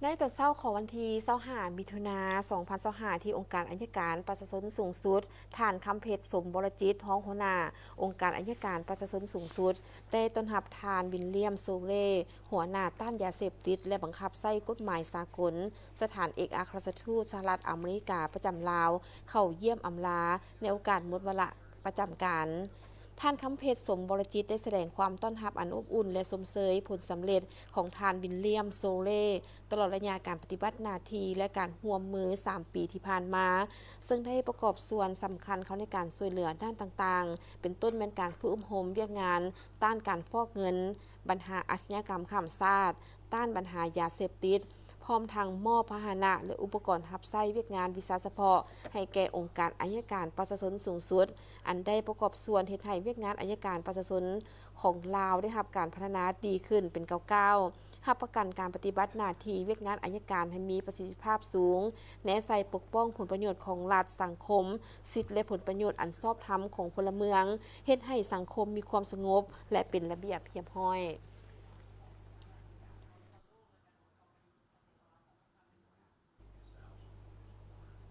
ໃນຕອນເຊົ້າຂອງວັນທີຊາວຫ້າ ມິຖຸນາ ສອງພັນຊາວຫ້າ ທີ່ອົງການອັຍການປະຊາຊົນສູງສຸດ, ທ່ານ ຄຳເພັດ ສົມວໍລະຈິດ ຮອງຫົວໜ້າອົງການອັຍການປະຊາຊົນສູງສຸດ ໄດ້ຕ້ອນຮັບທ່ານ ວິນລຽມ ໂຊເລ ຫົວໜ້າຕ້ານຢາເສບຕິດ ແລະ ບັງຄັບໃຊ້ກົດໝາຍສາກົນ, ສະຖານເອກອັຄຣາຊທູດສະຫະລັດອາເມລິກາປະຈຳລາວ ເຂົ້າຢ້ຽມອຳລາ ໃນໂອກາດໝົດວາລະປະຈຳການ. ທ່ານ ຄຳເພັດ ສົມວໍລະຈິດ ໄດ້ສະແດງຄວາມຕ້ອນຮັບອັນອົບອຸ່ນ ແລະ ຊົມເຊີຍຜົນສຳເລັດຂອງທ່ານ ວິນລຽມ ໂຊເລ ຕະຫຼອດໄລຍະການປະຕິບັດໜ້າທີ່ ແລະ ການຮ່ວມມືສາມປີທີ່ຜ່ານມາ, ເຊິ່ງໄດ້ປະກອບສ່ວນສຳຄັນເຂົ້າໃນການຊ່ວຍເຫຼືອດ້ານຕ່າງໆ ເປັນຕົ້ນແມ່ນການຝຶກອົບຮົມວຽກງານຕ້ານການຟອກເງິນ, ບັນຫາອາຊະຍາກຳຂ້າມຊາດ, ຕ້ານບັນຫາຢາເສບຕິດ, ພ້ອມທັງມອບພາຫະນະ ແລະ ອຸປະກອນຮັບໃຊ້ວຽກງານວິຊາສະເພາະໃຫ້ແກ່ອົງການອັຍການປະຊາຊົນສູງສຸດ, ອັນໄດ້ປະກອບສ່ວນເຮັດໃຫ້ວຽກງານອັຍການປະຊາຊົນຂອງລາວໄດ້ຮັບການພັດທະນາດີຂຶ້ນເປັນກ້າວໆ, ຮັບປະກັນການປະຕິບັດໜ້າທີ່ວຽກງານອັຍການໃຫ້ມີປະສິດທິພາບສູງ, ແນໃສ່ປົກປ້ອງຜົນປະໂຫຍດຂອງລັດ, ສັງຄົມ, ສິດ ແລະ ຜົນປະໂຫຍດອັນຊອບທຳຂອງພົນລະເມືອງ, ເຮັດໃຫ້ສັງຄົມມີຄວາມສະຫງົບ ແລະ ເປັນລະບຽບຮຽບຮ້ອຍ.